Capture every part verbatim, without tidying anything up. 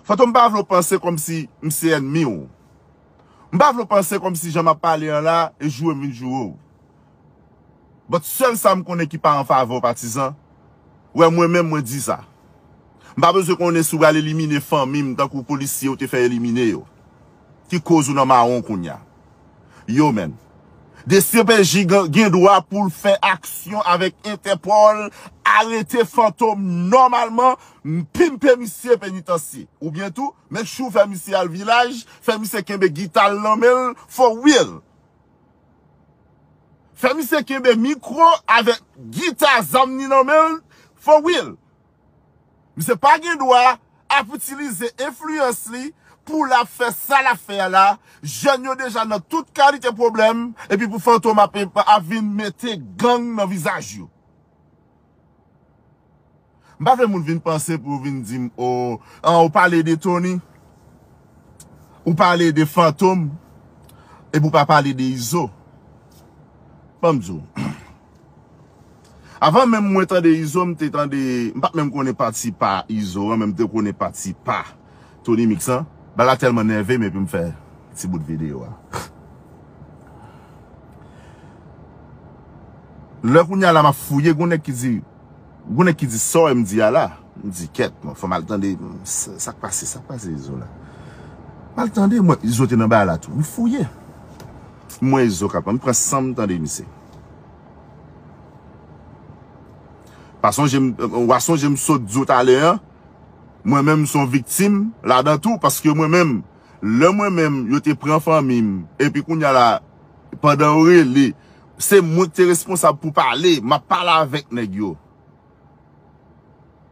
Fantom, m pa vle w panse kòmsi m se ènmi w. M pa vle w panse kòmsi jan m ap pale an la, e joure m vin joure w. But sèl sa m konnen ki pa an favè w, patizan, wè, mwen menm, mwen di sa. M pa bezwen konnen si w pral elimine fanmi m tankou polisye ou te fè elimine yo, ki koz ou nan mawon kounye a. Yo, menn. D C P J gen, gen dwa pou l fè aksyon avèk Entèpòl, arete Fantom nòmalman, m-, pimpe misye penitansye. Oubyen tou, make sure w fè misye al vilaj, fè misye kenbe gita l nan men l, for real. Fè misye kenbe mikwo avèk gita zam ni nan men l, for real. Misye pa gen dwa ap itilize enfliyans li pou l ap fè sa l ap fè a la. Jèn yo deja nan tout kalite pwoblèm, epi pou Fantom ap, ap vin mete gang nan vizaj yo. M pa vle moun vin panse pou yo vin di m, o, an, ou pale de Tony, ou pale de Fantom, epi ou pa pale de Izo. Ban m di w. Avan menm mwen tande Izo, m te tande, m pa t menm konnen pati pa Izo an, men m te konnen pati pa Tony Mix lan. Bagay la tèlman nève m epi m fè ti bout videyo a. Lè kounye a la m ap fouye, gon nèg ki di, gon nèg ki di sa w wè m di a la. M di, kèt, mwen, fò m al tande, m, sa, sa k pase, sa k pase Izo la. M al tande, mwen, Izo te nan bagay la tou. M fouye. M wè Izo k ap, m pran san m tande misye. Pa sonje m, w a sonje m sot di w talè an, mwen menm m se yon viktim ladan tou, paske mwen menm, lè mwen menm, yo te pran fanmi m, epi kounye a la, pandan yo rele, se mwen ki te responsab pou pale, m ap pale avèk nèg yo.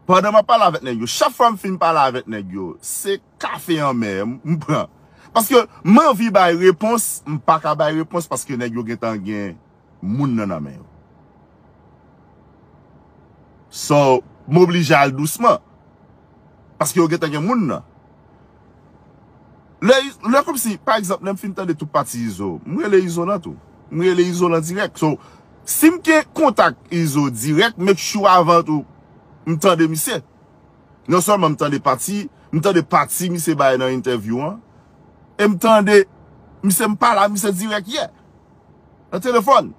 Pandan m ap pale avèk nèg yo, chak fwa m fin pale avèk nèg yo, se kafe anmè m, m pran. Paske m anvi bay repons, m pa ka bay repons paske nèg yo gentan gen moun nan nan men yo. So, m oblije al dousman. Paske yo gentan gen moun nan. Lè, lè kòmsi, pa egzanp, lè m fin tande tout pati Izo, m rele Izo lan tou. M rele Izo lan dirèk. So, si m gen kontak Izo dirèk, make sure avan tou, m tande misye. Non sèlman m tande pati, m tande pati misye bay nan entèvyou an, e m tande misye, m pale a misye dirèk yè. Nan telefòn.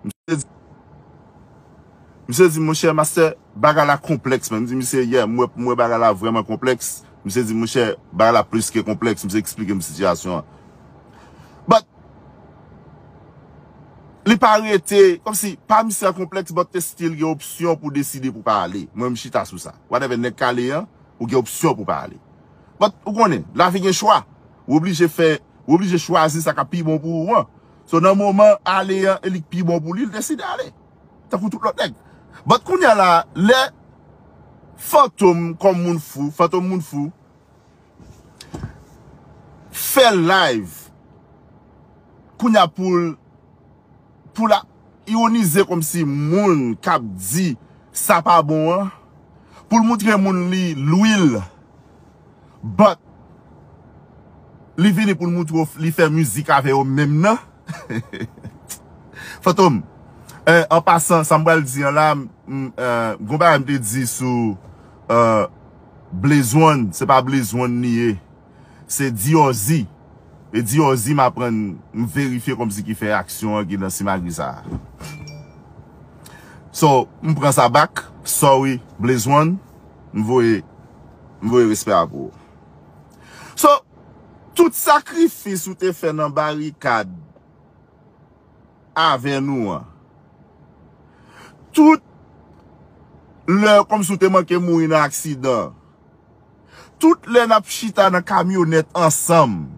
Misye di, misye di, monchè, mastè, bagay la konplèks, man. M di, misye, yeah, m wè, m wè bagay la vrèman konplèks. Misye di, monchè, bagay la plis ke konplèks. Misye eksplike m sitiyasyon an. But, li pa rete, kòmsi, pa misye a konplèks, but te still gen opsyon pou deside pou pa ale. Mwen, m chita sou sa. Whatever, nèg kale an, ou gen opsyon pou pa ale. But, ou konnen, lavi gen chwa. Ou oblije fè, ou oblije chwazi sa k ap pi bon pou ou an. So, nan moman ale an, e li k pi bon pou li, li deside ale. Tankou tout lòt nèg. But kounye a la, lè Fantom kòm moun fou, Fantom moun fou, fè live, kounye a pou l pou l ap ironize kòmsi moun k ap di sa pa bon an, pou l moutre moun li lwil, but li vini pou l moutre w li fè mizik avè yo menm nan. Fantom, eh, an pasan, sa m pral di an la, m, eh, gon bagay m te di sou, eh, Blaze One, se pa Blaze One li ye. Se Diorzi. E Diorzi m aprann, m verifye kòmsi ki fè aksyon an ki nan simagri sa a. So, m pran sa back. Sorry, Blaze One. M voye, m voye respè a pou ou. So, tout sakrifis ou te fè nan barikad avè nou an. Tout lè kòmsi w te manke mouri nan aksidan. Tout lè n ap chita nan kamyonèt ansanm.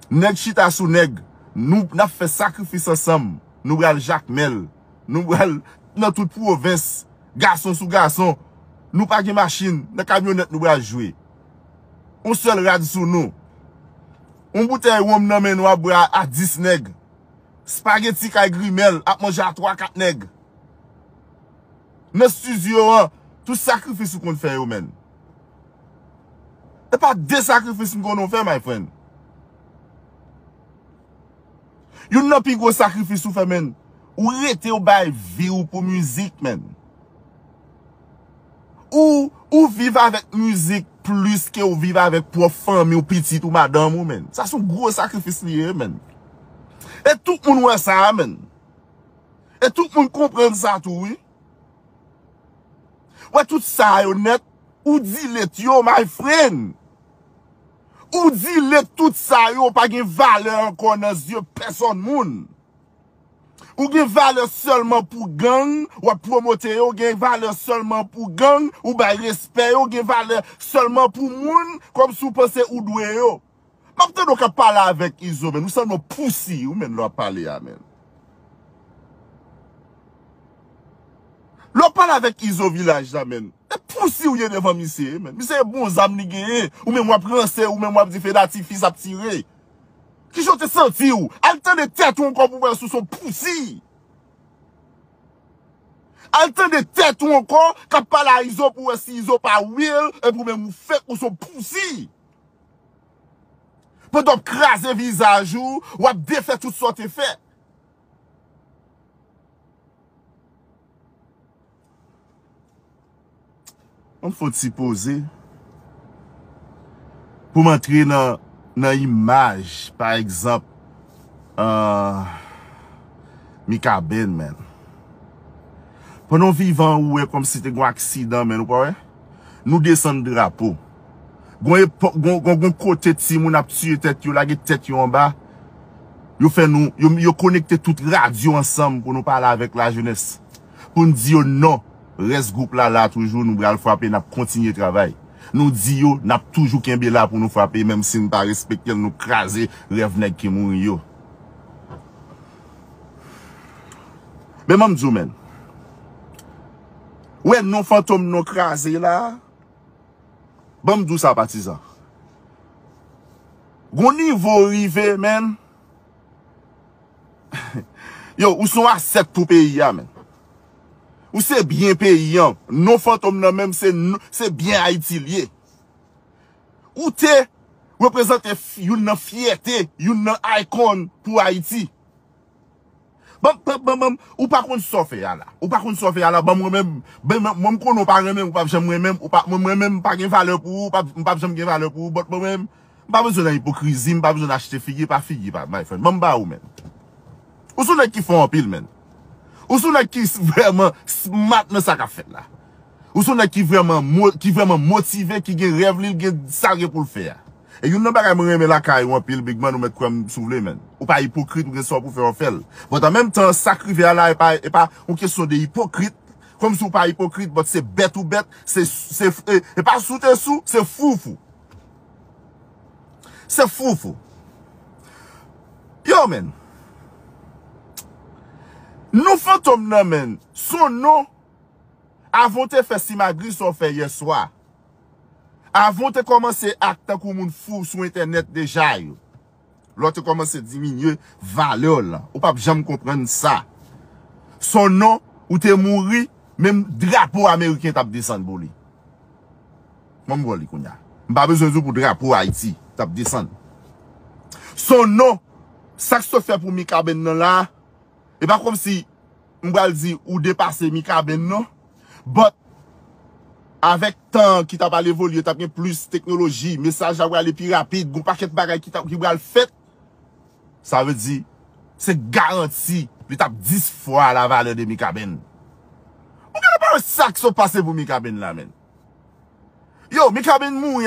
Nèg chita sou nèg. Nou, n ap fè sakrifis ansanm. Nou pral Jakmèl. Nou pral nan tout pwovens. Gason sou gason. Nou pa gen machin. Nan kamyonèt nou pral jwe. On sèl rad sou nou. On boutèy wonm nan men nou ap bwè a, a dis nèg. Spageti kay grimèl ap manje a twa kat nèg. Nan estidyo an, tout sakrifis ou konn fè yo, menn. E pa de sakrifis m konnen w fè, my friend. Youn nan pi gwo sakrifis ou fè, menn. Ou rete, ou bay vi w pou mizik, menn. Ou, ou viv avèk mizik plis ke ou viv avèk pwòp fanmi w, pitit ou, madanm ou, menn. Sa se yon gwo sakrifis li ye, menn. E tout moun wè sa, menn. E tout moun konprann sa tou, wi. Wè tout sa yo nèt, ou delete yo, my friend. Ou delete tout sa yo, pa gen valè ankò nan zye pèsòn moun. Ou gen valè sèlman pou gang, w ap pwomote yo, ou gen valè sèlman pou gang, ou bay respè yo, ou gen valè sèlman pou moun, kòmsi w panse ou dwe yo. M ap tande w k ap pale avèk Izo, menn, ou sanble yon pousi, ou menn, lè w ap pale a, menn. Lè w ap pale avèk Izo Vilaj la, menn, e pousi w ye devan misye, menn. Misye e bon zam li genyen, ou menm w ap ranse, ou menm w ap di fedatifis ap tire. Kijan w te santi w? Al tande tèt ou ankò pou w wè si w se yon pousi. Al tande tèt ou ankò k ap pale a Izo pou w wè si Izo pa real, epi w menm ou fake, ou se yon pousi. Pandan w ap kraze vizaj ou, w ap defè tout sa w te fè. Ann fè yon ti poze. Pou m antre nan, nan imaj, pa egzanp, ah, Mikaben, menn. Pandan w vivan, ou wè kòmsi te gen yon aksidan, menn, ou pa wè? Nou desann drapo. Gon epòk, gon, gon, gon kote timoun ap tiye tèt yo, lage tèt yo anba. Yo fè nou, yo, yo konekte tout radyo ansanm pou nou pale avèk lajenès. Pou n di yo non, rès gwoup la la toujou, nou pral frape, n ap kontinye travay. Nou di yo, n ap toujou kenbe la pou nou frape, menm si n pa respekte l, nou kraze rèv nèg ki mouri yo. Men ban m di w, menn. Wè non Fantom non kraze la. Ban m di w sa, patizan. Gon nivo w rive, menn. Yo, ou se yon asèt pou peyi a, menn. Ou se byen peyi an. Non Fantom nan menm, se, se byen Ayiti l ye. Ou te reprezante f-, youn nan fyète, youn nan icon pou Ayiti. Ban, ban, ban, ban, ou pa konn sa w fè a la. Ou pa konn sa w fè a la. Ban m renmen, ban, ban, mwen m konnen w pa renmen m, ou p ap janm renmen m, ou pa, mwen, mwen menm, m pa gen valè pou ou, ou p ap, m p ap janm gen valè pou ou, but mwen menm, m pa bezwen nan ipokrizi, m pa bezwen achte figi, pa figi, pa, my friend. Ban m ba ou, menn. Ou se yon nèg ki fò anpil, menn. Ou se yon nèg ki s-, vrèman smart nan sa k ap fèt la. Ou se yon nèg ki vrèman mo-, ki vrèman motive, ki gen rèv li, l gen sa l gen pou l fè a. E youn nan bagay mwen renmen lakay ou anpil, Big Man, ou mèt kwè m si w vle, menn. Ou pa ipokrit, ou gen sa w pou fè, w fè l. But an menm tan, sa k rive a la, e pa, e pa yon kesyon de ipokrit, kòmsi w pa ipokrit, but se bèt ou bèt, se, se, e, e pa si w te si w, se fou w fou. Se fou w fou. Yo, menn. Non Fantom nan, menn, se yon non. Avan w te fè simagri sa w fè yè swa. Avan w te kòmanse ak tankou moun fou sou entènèt deja yo. Lè w te kòmanse diminye valè w lan. Ou p ap janm konprann sa. Se yon non, ou te mouri, menm drapo ameriken t ap desann pou li. Ban m ba w li kounye a. M pa bezwen di w pou drapo Ayiti t ap desann. Se yon non, sa k sot fè pou Mikaben nan la, e pa kòmsi m pral di ou depase Mikaben non. But avèk tan ki t ap al evolye, t ap gen plis teknoloji, mesaj la prale pi rapid, gon pakèt bagay ki t ap, ki pral fèt. Sa vle di, se garanti li t ap dis fwa lavalè de Mikaben. Ou genlè pa wè sa k sot pase pou Mikaben la, menn. Yo, Mikaben mouri